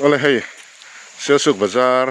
Awle hei Sialsuk bazar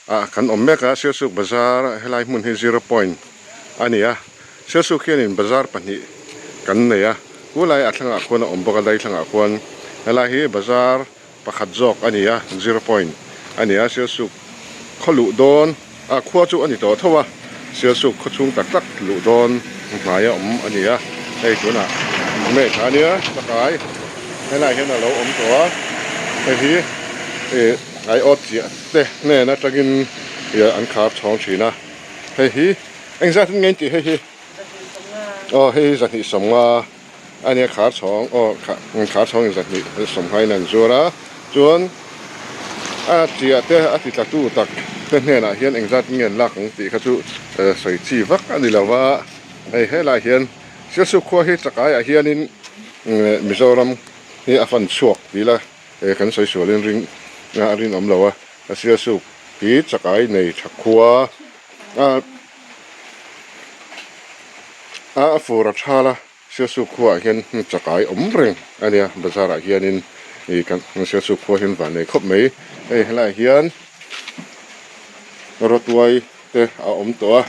ah kan awm mek a, Sialsuk bazar helai hmun hi zero point a ni a, Sialsuk hianin bazar pahnih kan nei a, kulai a thlangah khuan a awm bawk a, dai thlangah khuan helai hi bazar pakhat zawk a ni a, zero point a ni a, Sialsuk khaw luh dawn ah khua chu a ni tawh tho a, Sialsuk khaw chhung tak tak luh dawn hnaia awm a ni a, hei tunah mek a nia chakai helaiah hian a lo awm tawh a, hei hi ih aiawt chiah te hnen atangin ih an khar chhawng thin a, hei hi engzat in nge in tih hei hi aw hei hi zahnih sawmnga. A nia khar chhawng aw khar chhawng in zahnih sawmhai in an zuar a chuan a chiah te a ti tla tu tak te hnenah hian engzat nge an lak ang tih kha chu sawi chi vak a ni lo va hei helaiah hian Sialsuk khua hi chakai ah hianin Mizoram hi a fan chhuak ti ila kan sawi sual in ring a rinawm lo a Sialsuk hi chakai nei tha khua a. A fur a thal a Sialsuk khuaah hian chakai awm reng a nia bazar ah hianin ih kan Sialsuk khua hian van nei khawp mai hei helaiah hian rawtuai te a awm tawh a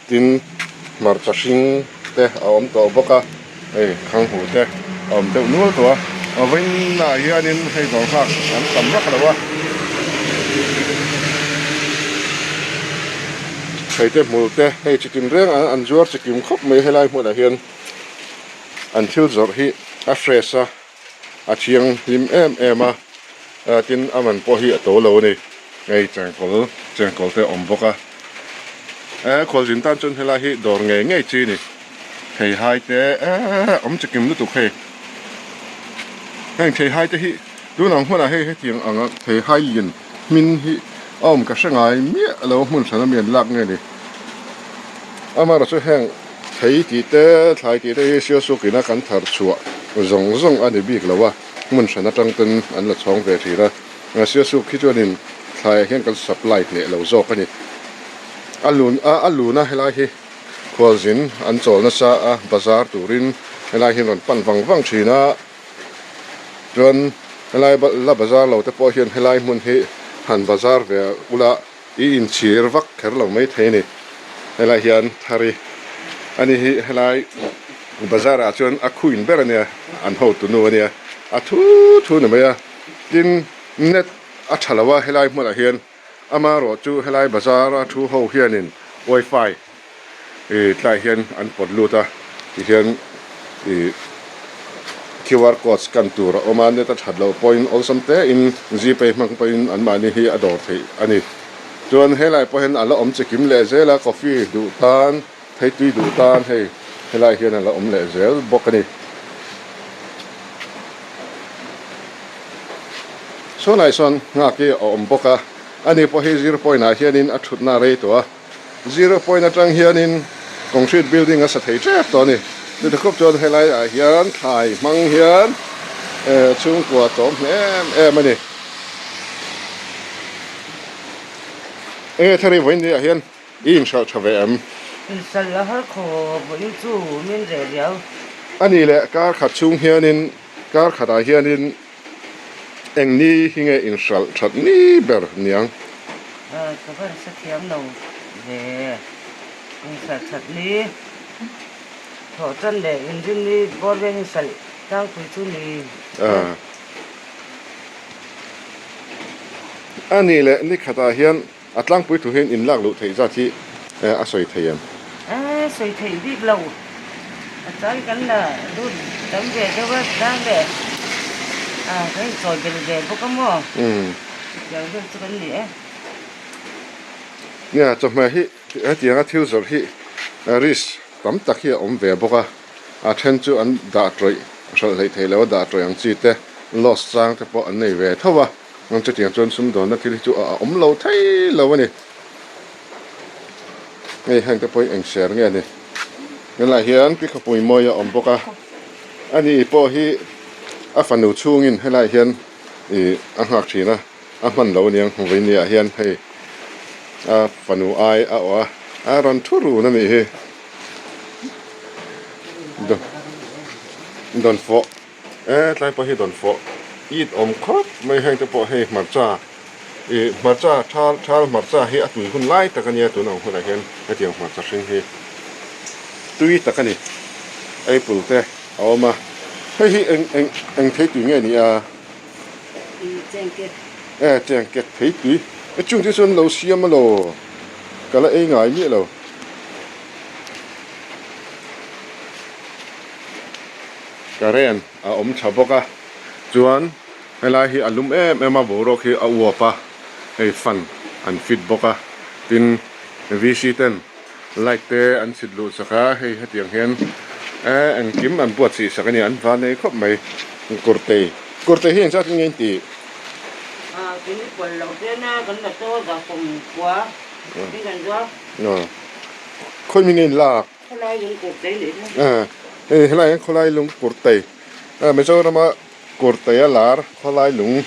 tin hmarcha hring te a awm tawh bawk a hei khanghu te a awm deuh nual tawh a a vawiinah hianin hei dawr nghak an tam vak lo a. Thei te hmul te hei chikim reng an an zuar chikim khawp mai helai hmunah hian an thil zawrh hi a fresh a a thianghlim em em a tin a man pawh hi a to lo a ni hei chengkawl chengkawl te a awm bawk a eh khualzin tan chuan helai hi dawr ngei ngei chi a ni theihai te eh awm chikim lutuk hei heng theihai te hi tunang hmunah hei hetiang anga theihai lian hmin hi a awm ka hre ngai miah lo hmun hran ami an lak nge ni amaherawhchu heng thei tih te thlai tih te hi Sialsuk ina kan thar chhuah zawng zawng a ni bik lo a hmun hran atang ten an la chhawng ve thin a Sialsuk hi chuanin thlaiah hian kan supply hneh lo zawk a ni a lun a a lun a helai hi khualzin an chawl nasa a bazar turin helai hi an rawn pan vang vang thin a. Chuan helai la bazar lo te pawh hian helai hmun hi han bazar ve ula i inchhir vak kher lo mai thei a ni. Helai hian thari a ni hi helai bazar ah chuan a queen ber a nia an hotu nu a nia a thu thu ni mai a tin net a tha lo a helai hmunah hian amaherawh chu helai bazar a thu ho hianin wifi ih tlaiah hian an pawt lut a tihian ih qr code scan tur a awm a net a that loh pawhin awlsam te in gpay hmang pawhin an mahni hi a dawr theih a ni chuan helai pawh hian a la awm chikim leh zel a coffee duh tan theitui duh tan hei helai hian a la awm leh zel bawk a ni. Sawnah sawn nghak hi a awm bawk a ani pawh hi zero point ah hianin a thutna a rei tawh a. Zero point atang hianin concrete building a sa thei tep tawh a ni. Chuti khup chuan helai ah hian thlai hmang hian chhungkua chawm hle em em a ni. Enge thari vawiin ni ah hian i inhralh tha ve em? Inhralh a har khawp vawiin chu min reh riau. A nih leh kar khat chhung hianin kar khatah hianin Eng ni hi nge inhralh that ni ber niang? Ka van hre thiam lo ve. Inhralh that ni thawh tan leh inrin ni bawr veng inhralh tlangpui chu ni e. A nih leh ni khatah hian A tlangpui thu hian in lak luh theih zat hi a sawi thei em? E, sawi theih bik lo. A chai kan la lut tam ve deuh a, tlang leh a kan inchawi bel ve bawk a maw? Chutiang vel chu kan ni e. Nia, chawhmeh hi hetianga thil zawrh hi risk tam tak hi a awm ve bawk a, a then chu an dah tawih, hralh hleih theih loh a dah tawih ang chi te, loss chang te pawh an nei ve tho a. An chutiang chuan sumdawnna thil hi chu a awm lo thei lo a ni. Hei heng te pawh hi eng ser nge a ni. Helaiah hian pi khawpui mawi a awm bawk a, ani pawh hi a fanu chhungin helaiah hian ih a nghak thin a, a hman lo aniang vawinia hian hei a fanu ai a awh a, a rawn thu run a nih hi. Dawnfawh. E tlai pawh hi dawn fawh. It awm khawp mai heng te pawh hei hmarcha ih hmarcha thal thal hmarcha hi a tui hun lai tak a nia tun ang hunah hian hetiang hmarcha hring hi tui tak a ni apple te a awm a hei hi eng eng eng thei tui nge ni a e chengkek thei tui e chung te chuan lo siam alaw ka la ei ngai miah lo. Current a awm tha bawk a chuan helai hi a lum em em a boruak hi a uap a hei fan an fit bawk a tin V C ten light te an chhit luh sak a hei hetiang hian eh engkim an buatchih sak a ni an van nei khawp mai kawrtei kawrtei hi engzat in nge in tih? Khawi mi nge in lak? Khawlai lung kawrtei nih kha. Hei helai hian khawlai lung kawrtei Mizorama kawrtei a lar khawlai lung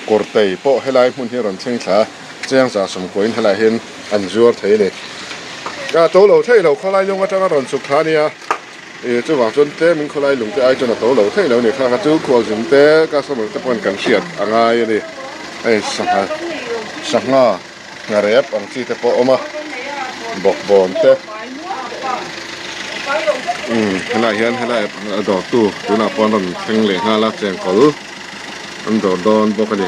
kawrtei pawh helai hmun hi a rawn thleng thla a chiang za sawmkuain helai hian an zuar thei a ni. A to lo thei lo khawlai lung atanga rawn chhuk thla a nia ih chuvang chuan tlemin khawlai lung te ai chuan a to lo thei lo a ni kha kha chu khualzum te customer te pawhin kan hriat a ngai a ni hei sangha sangha. Ngharep ang chi te pawh a awm a, bawkbawn te umm helaiah hian helai a dawrtu tunah pawh an rawn thleng leh nghal a chengkawl an dawr dawn bawk a ni.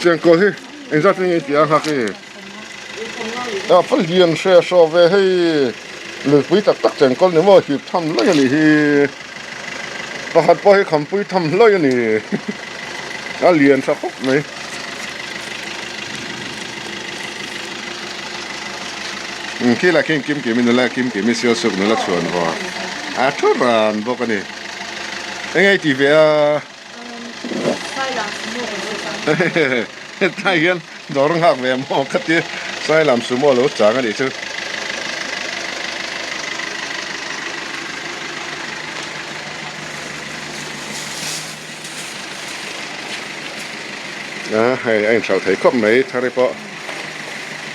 Chengkawl hi engzat nge tih a nghak i. A va lian hre hraw ve hei lirpui tak tak chengkawl ni maw hip tham hlaih a nih hi pakhat pawh hi khampui tham hlaih a ni a lian tha khawp mai. Khi lah khi kim kim in nula kim kim in sial suk nula chhuan vawr a thu ran bawk a ni eng nge i tih ve a. Hetlai hian dawr nghak ve maw ka ti Sailam sumo lo chang a nih chu. A hei a inhralh thei khawp mai thari pawh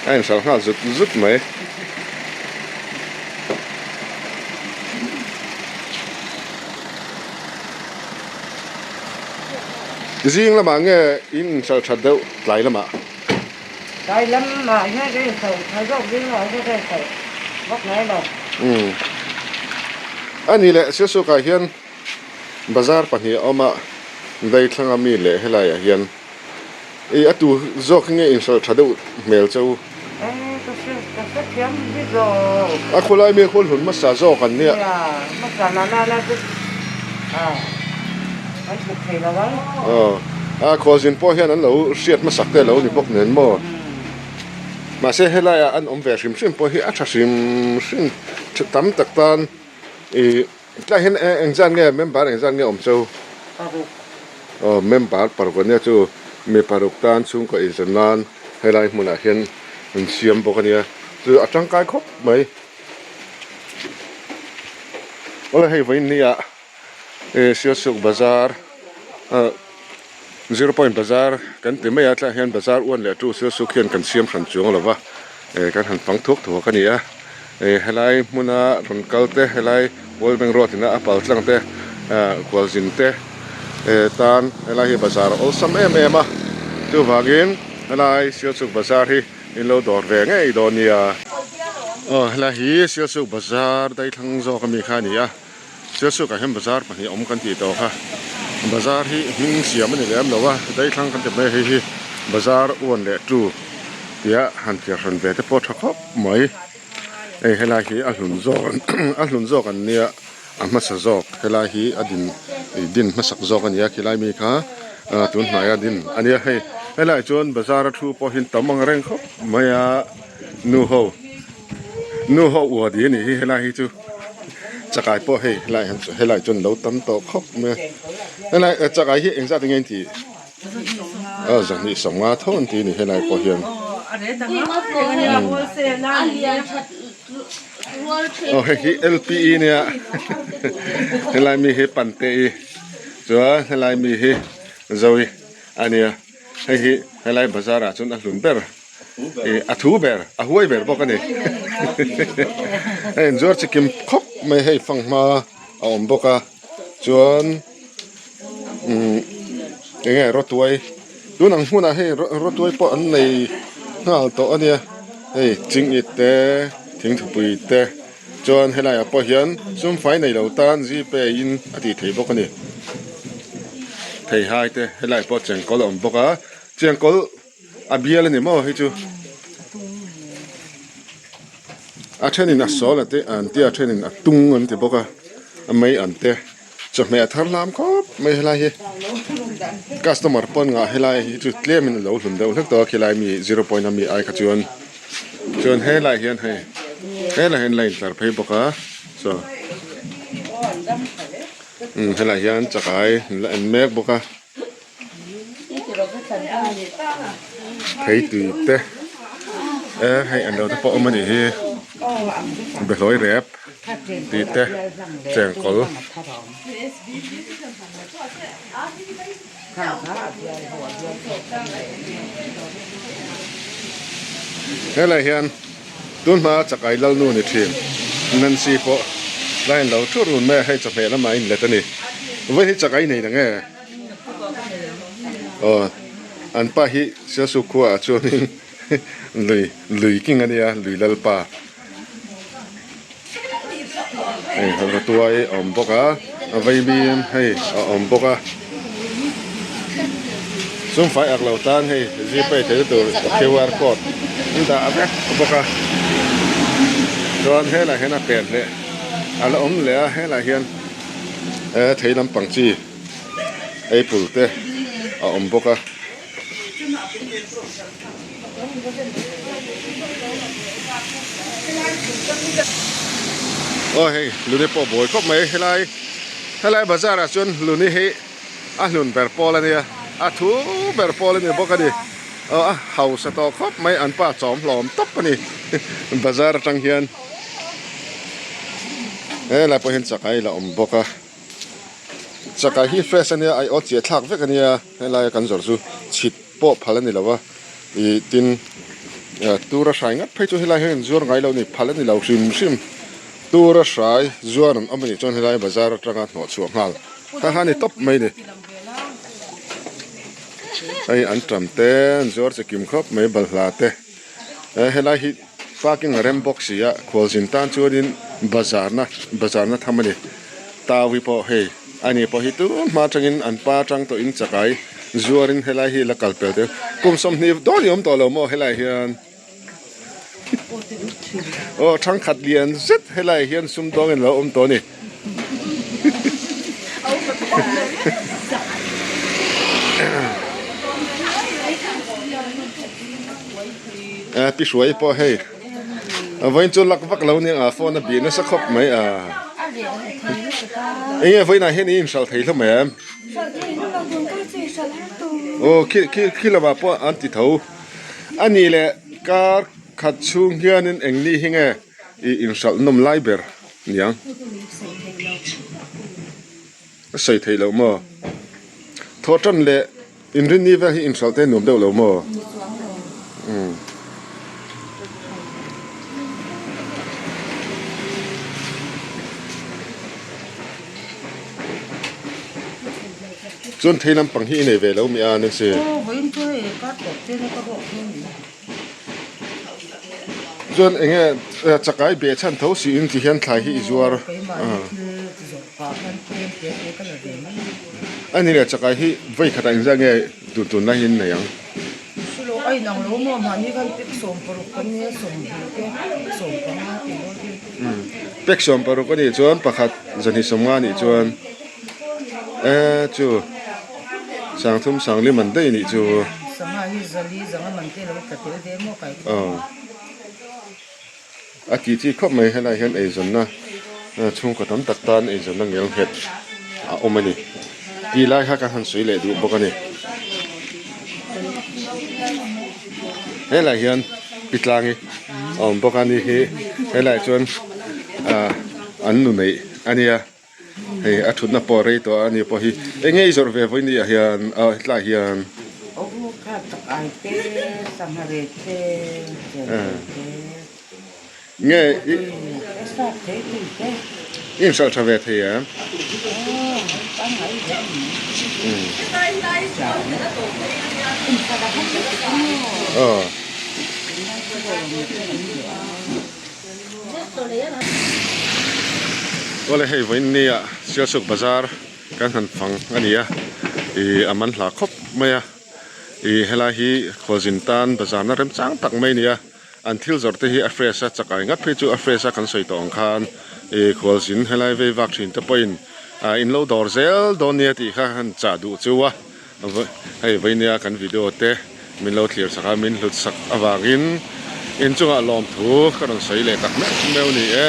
a inhralh nghal zut zut mai. Zing lamah nge in inhralh that deuh tlai lamah? Tlai lamah hian ka inhralh tha zawk zing lamah hian ka inhralh vak ngai lo. Umm. A nih leh Siasukah hian bazar pahnih a awm a, Daithlanga mi leh helaiah hian. I a tu zawk hi nge inhralh tha deuh hmel che u? Eh, ka hre, ka hre thiam bik lo. A khawlai mi khawl hlun hmasa zawk an nia. Nia, hmasa na na na chu ah an tluk thei lo ang. Aw, a khualzin pawh hian an lo hriat hmasak te lo ni bawk nen maw? Mahse helaiah an awm ve hrim hrim pawh hi a tha hrim hrim tam tak tan i Tlai hian engzat nge member engzat nge awm cheu? Paruk. Aw member paruk ania chu mi paruk tan chhungkaw inzir nan helai hmunah hian an siam bawk ania chu a tangkai khawp mai. Awle hei vawiin nia eh Sialsuk bazar ah zero point bazar kan ti mai a tlaiah hian bazar uan leh tu Sialsuk hian kan siam hran chuang lova eh kan han fang thuak thuak a ni a. Eh helai hmuna rawn kal te helai World Bank Road ina a pal tlang te ah kualzin te eh tan helai hi bazar a awlsam em em a chuvangin helai Sialsuk bazar hi in lo dawr ve ngei dawn nia. Aw helai hi Sialsuk bazar daithlang zawk ami kha a ni a Sialsuk ah hian bazar pahnih awm kan tih tawh kha bazar hi hming siam a ni lem lo a daithlang kan ti mai a hei hi bazar 1 leh 2 tia han thliar hran ve te pawh a tha khawp mai hei helai hi a hlun zawk a hlun zawk an nia a hmasa zawk helai hi a din ih din hmasak zawk a ni a khilai mi kha ah tun hnaia din a nia hei helaiah chuan bazar a thu pawh hi tam ang reng khawp mai a nu ho nu ho ua di a nih hi helai hi chu chakai pawh hei helai hian helai chuan lo tam tawh khawp mai a helai chakai hi engzat enge an tih. A zahnih sawmnga tho an ti a ni helai pawh hian aw hei hi L P E nia helai mi hi pante i chuan helai mi hi zoe a nia hei hi helai bazar ah chuan a hlun ber. Ih a thu ber a huai ber bawk a ni hei an zuar chikim khawp mai hei fanghma a awm bawk a chuan umm eng nge rawtuai tun ang hmunah hei rawtuai pawh an nei nghal tawh a nia hei chingit te thingthupui te chuan helaiah pawh hian sumfai nei lo tan gpay in a tih theih bawk a ni theihai te helaiah pawh chengkawl a awm bawk a chengkawl. A bial a ni maw hei chu a thenin a sawl a te an tia a thenin a tung an ti bawk a a mei an te chawhmeh a thar hlam khawp mai helai hi customer pawn ngah helai hi chu tlem in a lo hlun deuh hlek tawh a khilai mi zero point a mi ai kha chuan chuan helai hian hei helai hian la intlar phei bawk a saw umm helai hian chakai an la en mek bawk a. Theitui te eh hei an lo te pawh a awm a nih hi behlawi rep tih te chengkawl. Helai hian tun hma chakai lalnu ni thin Nancy pawh line lo thur run mai a hei chawhmeh lamah a inlet a ni vawiin hi chakai nei na nge. Aw an pa hi Sialsuk khuaah chuanin lui lui king a nia lui lalpa hei rawtuai a awm bawk a a vaimim hei a awm bawk a sumfai ak lo tan hei gpay theihna tur qr code an dah vek bawk a chuan helaiah hian a pen leh a la awm leh a helaiah hian. He thei lampang chi apple te a awm bawk a. Aw hei luni pawh buai khawp mai helai helai bazar ah chuan luni hi a hlun ber pawl a nia a thu ber pawl a ni bawk a ni aw a hausa tawh khawp mai an pa chawm hlawm tawp a ni bazar atang hian. Helai pawh hian chakai la awm bawk a chakai hi fresh ania a aw chiah thlak vek ania helaia kan zawrh chu chhit pawh phal ani lo a ih tin tura hrai ngat phei chu helai hian an zuar ngai lo a ni phal ani lo hrim hrim tura hrai zuar an awm anih chuan helai bazar atanga hnawh chhuah nghal kha kha a ni tawp mai a ni hei an tam te an zuar chikim khawp mai balhla te. Helai hi parking a rem bawk si a khualzin tan chuanin bazar na bazar na tham a ni tau hi pawh hei ani pawh hi tun hma atangin an pa atang tawhin chakai zuarin helai hi la kal pel teh kum 20 dawn i awm tawh lo maw helai hian aw thangkhat lian zet helai hian sumdawngin a lo awm tawh a ni. Pi Hruai pawh hei a vawiin chu lak vak lo nia a phone a bih nasa khawp mai a eng nge vawiinah hian i inhralh thei hlawm em aw khi khi khi lamah pawh an ti tho a nih leh kar khat chhung hianin eng ni hi nge i inhralh nawm lai ber niang. A sawi theih loh maw? Thaw tan leh inrinni vel hi inhralh te nuam deuh lo maw? Umm. Chuan thei lampang hi i nei ve lo mi a Nancy? Chuan eng nge chakai beh chhan tho siin ti hian thlai hi i zuar a ni le chakai hi vawi khatah engzah nge tun tun lai hian nei ang. Pek 60 a nih chuan pakhat zahnih sawmnga a nih chuan e chu. Sangthum sangli man daih nih chu. Sangha hi zali zanga man te lo tla tel ve maw kai Aw. A ti chi khawp mai helai hian eizawnna chhungkaw tam tak tan eizawnna ngel nghet a awm a ni. Tih lai kha ka han sawi leh duh bawk a ni. Helai hian pitlangi a awm bawk a ni hi helai chuan ah an nu neih a nia. Hei a thutna pawh a rei tawh a ani pawh hi eng nge i zawrh ve vawi ni ah hian ah hetlai hian. Aw kha tak Chakai te, sangha rep te, chengkawl te. Nge i. Ka start thei tui te. I inhralh tha ve thei em? Aw, pangngai ve a ni. Aw. Awle hei vawiin nia Sialsuk bazar kan han fang a ni a, ih a man hla khawp mai a, ih helai hi khualzin tan bazar na remchang tak mai a ni a. An thil zawrh te hi a fresh a, chakai ngat phei chu a fresh a kan sawi tawh ang khan ih khualzin helai vei vak thin te pawhin ah in lo dawr zel dawn nia tih kha han chah duh chu a, hei veinia kan video te min lo thlir sak a min hlut sak avangin inchungah lawmthu ka rawn sawi leh tak meuh meuh ni e.